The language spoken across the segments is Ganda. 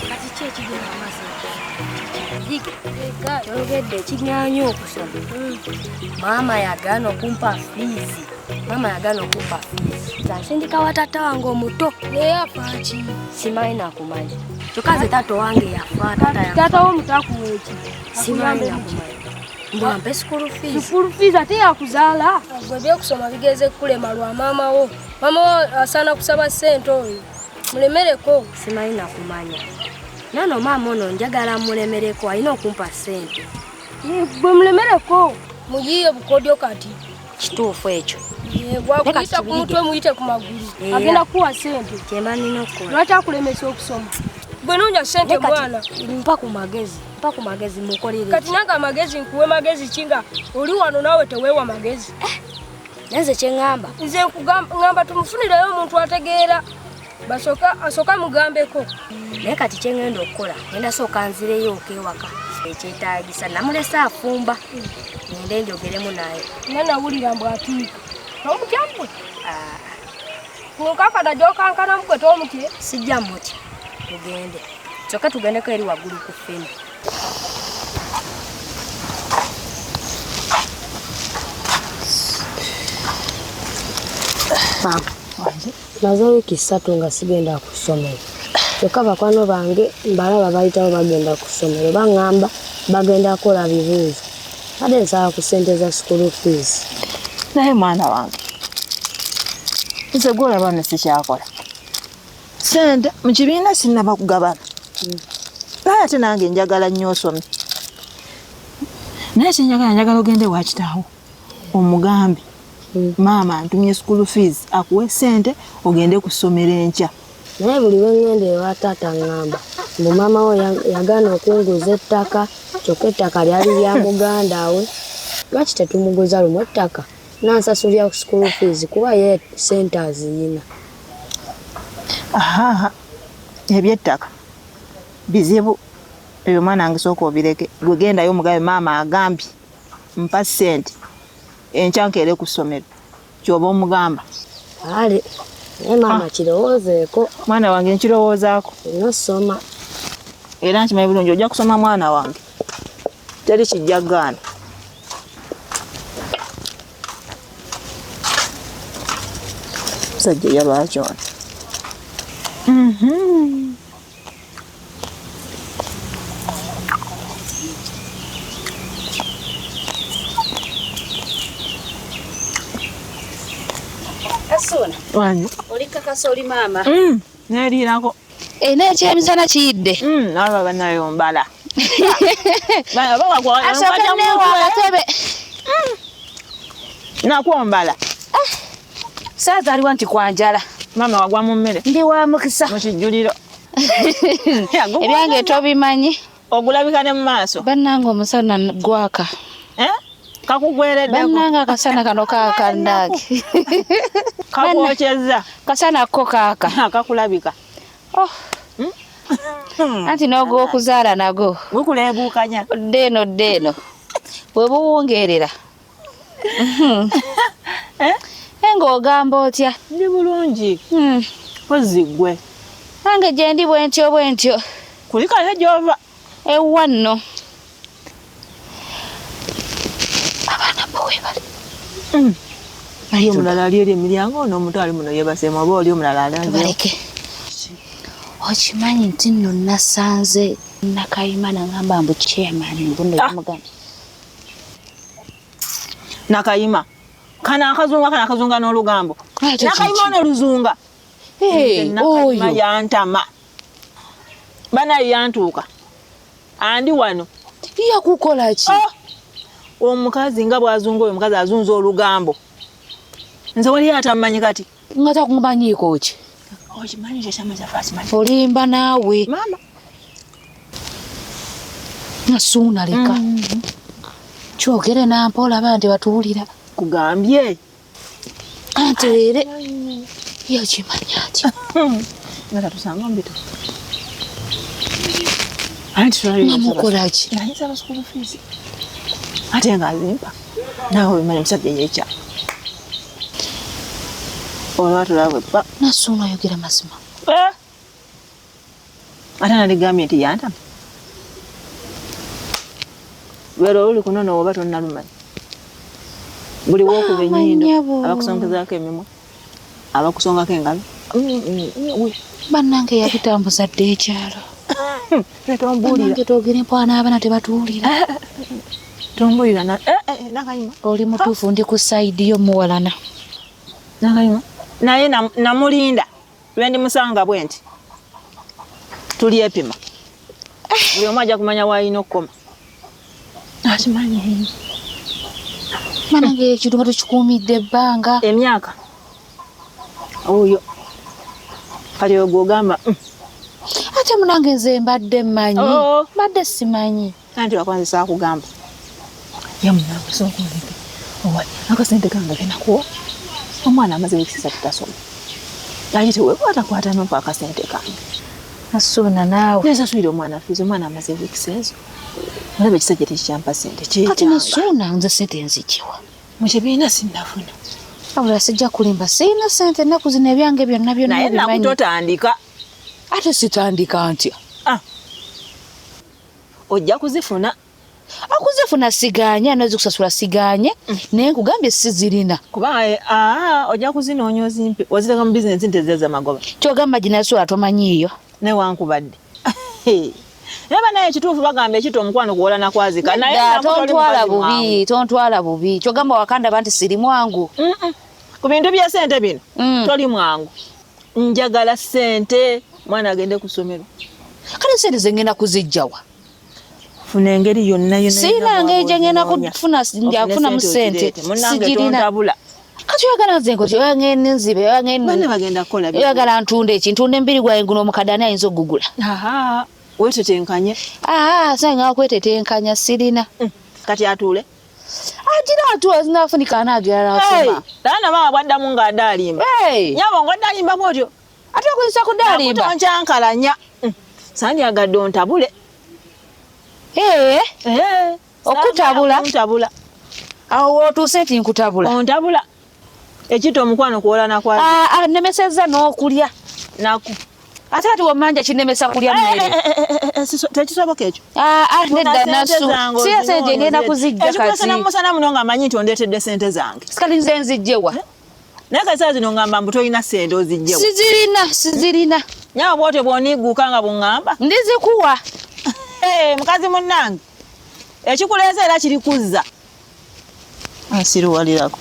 Kati ki ekigenda mu maaso? Kyogedde ekigaanyi okusoma. Maama yagaana okumpa fiizi. Maama yagaana okumpa fiizi. Nsindika wa taata wange omuto. Naye afa ki? Simanyi nakumanya. Kyokka nze taata wange yafa. Taata yafa. Taata wo omuto akuwa eki? Simanyi nakumanya. Mbu ampe school fees. School fees ate yakuzaala? Gwe ebyokusoma bigenze kukulema lwa maama wo. Maama wo asaana kusaba ssente oyo. Mulemereko. Simanyi nakumanya. Nano maama ono njagala mulemereko, alina okumpa ssente. Gwe mulemereko, muyiiye bukodyo kati. Kituufu ekyo. Bwakuyita ku mutwe muyite ku magulu. Agenda kukuwa ssente. Kyemba nina okukola. Lwaki akulemesa okusoma? Gwe noonya ssente mwana. Mpa ku magezi. Mpa ku magezi mukolere. Kati nange amagezi nkuwe magezi ki nga oli wano naawe teweewa magezi? Nze kye ŋŋamba. Nze ŋŋamba tumufunireyo omuntu ategeera. Basooka asooka mugambeko. Naye kati kye ŋŋenda okukola, ŋŋenda sooka nzireyo okewaka. Ekyetaagisa namulese afumba. Ŋŋende njogeremu naye. Nga nawulira mbu atiika. Tomutya ggwe? Ku nkankana gy'okankanamu gwe tomutye? Sijja mutya. Tugende. Kyokka tugendeko eri waggulu ku ffene. Maze wiiki 3 nga sigenda ku ssomero. Kyokka bakwano bange mbalaba bayitawo bagenda ku ssomero, baŋŋamba bagenda kukola bibuuzo. Mbadde nsaba ku ssente za school fees. Naye mwana wange, nze gw'olaba nno sikyakola. Ssente mu kibiina sinnaba kugabana. Naye ate nange njagala nnyo osome. Naye kye njagala, njagala ogende ewa kitaawo omugambe maama antumye school fees akuwe ssente ogende ku ssomero enkya. Naye buli lwe ŋŋenda ewa taata ŋŋamba mbu maama wo yagaana okunguza ettaka, kyokka ettaka lyali lya muganda we. Lwaki tetumuguza lumu ettaka n'ansasulira ku school fees kuba ye ssente aziyina? Ahaha, eby'ettaka bizibu ebyo mwana wange, sooka obireke. Gwe gendayo omugambe maama agambye mpa ssente enkya nkeere ku ssomero, ky'oba omugamba. Kale, naye maama kirowoozeeko. Mwana wange nkirowoozaako. Olina osoma. Era nkimanyi bulungi ojja kusoma mwana wange. Teri kijja kugaana. Musajja yalwaki ono? Kasuna. Wange. Oli kakasa oli maama. Neeriirako. N'ekyemisana kiyidde. Nalaba bannayo mbala. Bana bawa kwa Asooka neewa akatebe. Nakwombala. Saazaalibwa nti kwanjala. Maama wagwa mu mmere. Ndi wa mukisa. Mu kijjuliro. Ebyange tobimanyi. Ogulabika ne mu maaso. Bannange omusana gwaka. Kakugwereddeko. Bannange akasana kano kaaka nnange. Kakwokyezza. Kasana ko kaaka. Kakulabika. Oh. Anti n'ogw'okuzaala nago. Gukuleebuukanya. Odda eno, odda eno. Bwe buwungeerera. Ng'ogamba otya? Ndi bulungi. Mpozzi ggwe. Nange gye ndi bwe ntyo bwe ntyo. Kulikayo gy'ova. Ewa nno. Abaana bo weebale. Ali omulala ali eri emiryango, ono omuto ali muno yeebaseemu, oba oli omulala ali anze. Tubaleke. Okimanyi nti nno nasanze Nakayima nangamba mbu chairman mbu nno yamugamba. Nakayima. Kano akazunga, kano akazunga n'olugambo. Ate Nakayima kiki? ono luzunga. Hey, Nze Nakayima oyo. yantama. Banaye yantuuka. Andi wano. Yakukola ki? Oh! Omukazi nga bw'azunga oyo omukazi azunza olugambo. Nze waliyo atammanyi kati. Nga takumanyiiko ki? Okimanyi nti ekyama kyaffe akimanyi. Olimba naawe. Maama. Nasuuna leka. Kyogere nampa olaba nti batuwulira. Kugambye. Anti leero yakimanya atya? Nga tatusanga mu bitosi. Anti tulabye Nga mukola ki? Nga nsaba school fees. Ate nga azimpa. Naawe obimanyi omusajja yeekya. Olwatula bwe pa. Nasuuna oyogera mazima. Eh! Ate naligambye nti yantama. Lwero oluli kuno oba tonnalumanya. Buli w'okuba ennyindo abakusongezaako emimwa, abakusongako engalo. Bannange yabitambuza dda ekyalo. Tombuulira. Twogere mpola n'abaana tebatuwulira. Tombuulira Nakayima. Oli mutuufu, ndi ku sayidi yo muwalana. Nakayima. Naye namulinda lwe ndimusanga bwe nti tulyepima. Buli omu ajja kumanya w'alina okukoma. Akimanyi. Bannange ekintu nga tukikuumidde ebbanga. Emyaka. Oyo. Kati ogwo ogamba. Ate munange nze mbadde mmanyi. Mbadde simanyi. Anti wakwanza saakugamba. Ye munange sooka oleke. Owa akasente kange ke nakuwa. Omwana amaze wiiki ssatu tasoma. Lwaki teweekwatakwata n'ompa akasente kange? Nasuuna naawe. Nensasulira omwana fiizi, omwana amaze wiiki ezo. Olaba ekisajja tekikyampa ssente kati kyetanga. Nasuuna nze ssente nzigiwa. Mu kibiina sinnafuna. Wabula sijja kulimba, sirina ssente ennaku zino, ebyange byonna byonna Naye obimanyi. nakutotandika. Ate sitandika ntya? Ojja kuzifuna. Okuzifuna siganye, nozikusasula siganye, naye nkugambye sizirina. Kuba ojja kuzinoonya ozimpe. Waziteeka mu bizinensi nti ezeza magoba. Kyogamba ginasula tomanyiiyo. Newankubadde. Naye banaye ekituufu bagamba ekita omukwano kuwola na kwazika. Naye Nedda, namu toli tontwala mukazi mwangu. bubi, tontwala bubi. Kyogamba wakandaba nti siri mwangu. Ku bintu bya ssente bino toli mwangu. Njagala ssente mwana agende ku ssomero. Kale ssente ze ngenda kuzijjawa? Funa engeri yonna yonna. Sirina ngeri gye ngenda kufuna, nja kufunamu ssente. Munnange Sigirina. tontabula. Kati oyagala nze nkoki, oyagala ngende nzibe, oyagala Banne bagenda kukola bye. Oyagala ntunde eki, ntunde embiri gwange guno omukadde ani ayinza okugugula? Aha, weetetenkanye. Aa, sange kwetetenkanya sirina. Kati atuule. Agira atuula zinafunika anaagira n'asoma. Taana maama bw'addamu ng'adaalimba. Nnyabo ng'odaalimba bw'otyo. Ate okuyinza kudaalimba? Nakutonkyankalanya. Sandyagadde ontabule. Okutabula? Ontabula. Awo w'otuuse nti nkutabula. Ontabula. Ekita omukwano kuwola na kwazi. Nnemesezza n'okulya. Naku. Ate kati wamanja kinnemesa kulya mmere. Tekisoboka ekyo. Nedda nasu. Siya ssente ngenda kuzijja kati. Ekikulesa musana muno ng'amanyi nti ondeetedde ssente zange. Kati nze nzijjewa. Naye kati saawa zino ngamba mbu tolina ssente ozijjewa. Sizirina, sizirina. Nyawe bw'otyo bw'oniiguuka nga bw'oŋŋamba. Ndizikuwa. Mukazi munnange. Ekikuleese era kiri kuzza. Ansiruwalirako.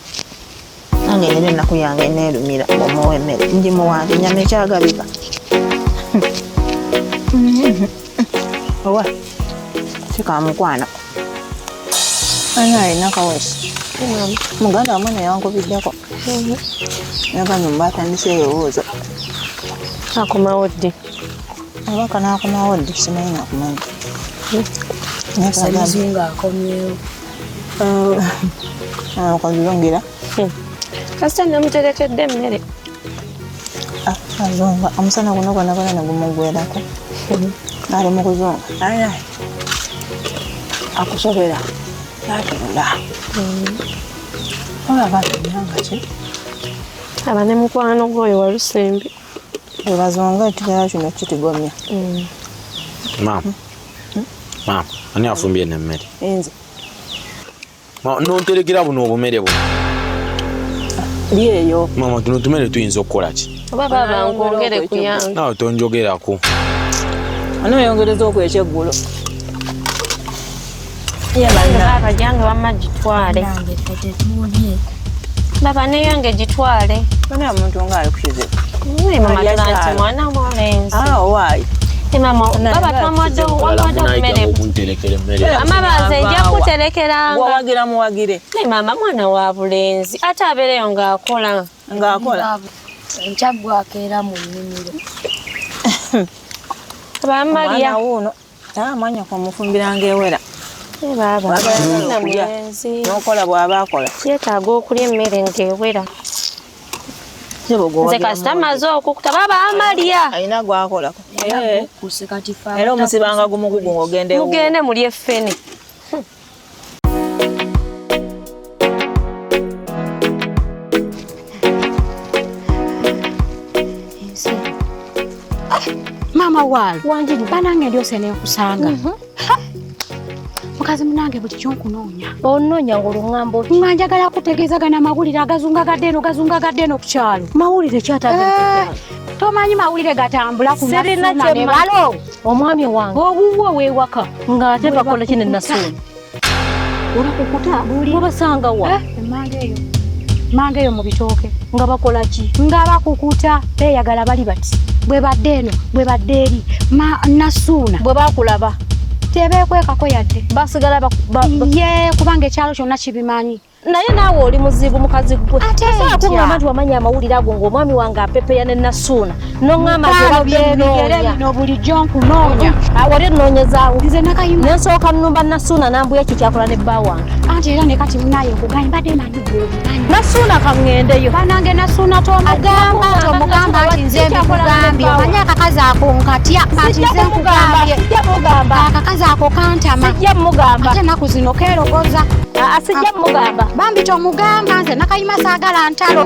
Nange nina ennaku yange neerumira omuwa emmere. Ngimuwa nti ennyama ekyagabika. Owa, si ka mukwano. Ani alina kawesi? Muganda wamwe naye wankubiddeko. Yagambye mbu atandise ebibuuzo. Akomawo ddi? Oba kanaakomawo ddi simanyi nakumanya. Ssemizungu akomyewo. Kazungira. Kasita namuterekedde emmere. Azunga omusana guno gwonna gwonna ne gumugwerako. Ali mu kuzunga. Ayi akusobera n'atunula. Olaba nga ki? Aba ne mukwano gw'oyo Walusimbi. Bwe bazunga ekigera kino kitigomya. Maama. Maama, ani afumbye eno emmere? Nze. Nonterekera buno obumere buno. Lyeyo. Maama, tuno tumere tuyinza okukola ki? Oba baaba nkwongere ku yange. Naawe tonjogerako. Ani oyongereza okwo ekyeggulo? Baaba gyange wamma gitwale. Baba neyange gitwale. Bana omuntu ng'ali ku kizibu. Mama tulanti mwana mulenzi. Owaayi. Mama, baba twamuwadde obumere. Okunterekera emmere. Mama nze nja kuterekeranga. Wawagira muwagire. Naye mama mwana wa bulenzi ate abeereyo ng'akola. Ng'akola. Enkya gwakeera mu nnimiro. Bamalya. Omwana wuuno. Mwanyoko omufumbiranga ewera. Baaba mwana mulenzi. N'okola bw'aba akola. Yeetaaga okulya emmere ng'ewera. Nze kasita maze okukuta baba amalya. Alina gwakolako. Era omusibanga gumugugu ng'ogenda ewuwo. Mugende mulye ffene. Maama waalo Wangi banange ndyose nenkusanga. Mukazi munange bulijjo nkunoonya. Onoonya ng'oluŋŋamba oti Nga njagala kutegeezagana amawulire agazungagadde eno gazungagadde eno ku kyalo. Mawulire kyatagala. Tomanyi mawulire gatambula ku Sirina Nasuuna ne kye balo. Omwami wange Owuwo weewaka. Ng'ate bakola ki ne Nasuuna? Olakukuta Mubasanga wa? Emmanga eyo. Mmanga eyo mu bitooke. Nga bakola ki? Nga bakukuta beeyagala bali bati. Bwe badde eno, bwe badde eri. Nasuuna. Bwe bakulaba. Tebeekwekako yadde. Basigala Ye kubanga ekyalo kyonna kibimanyi. Naye naawe oli muzibu mukazi gwe. Ate Tosobola ntya? kuŋŋamba nti wamanya amawulire ago ng'omwami wange apepeya ne Nasuuna. N'oŋŋamba nti Mukwano obadde byebigere nnoonya. bino bulijjo nkunoonya. Wali nnoonyezaawo. Nze Nakayima. Ne nsooka nnumba Nasuuna n'ambuya ki kyakola ne bba wange. Anti era ne kati munaaye nkugambye mbadde manyi gw'obimanyi. Nasuuna kaŋŋendeyo. Banange Nasuuna tomugamba tomugamba nti nze mbikugambye. Omanyi akakazi ako nkatya nti nze nkugambye. Sijja mugamba. Akakazi ako kantama. Sijja mugamba. Ate ennaku zino keerogoza. Sijja mugamba. Bambi tomugamba nze Nakayima saagala ntalo.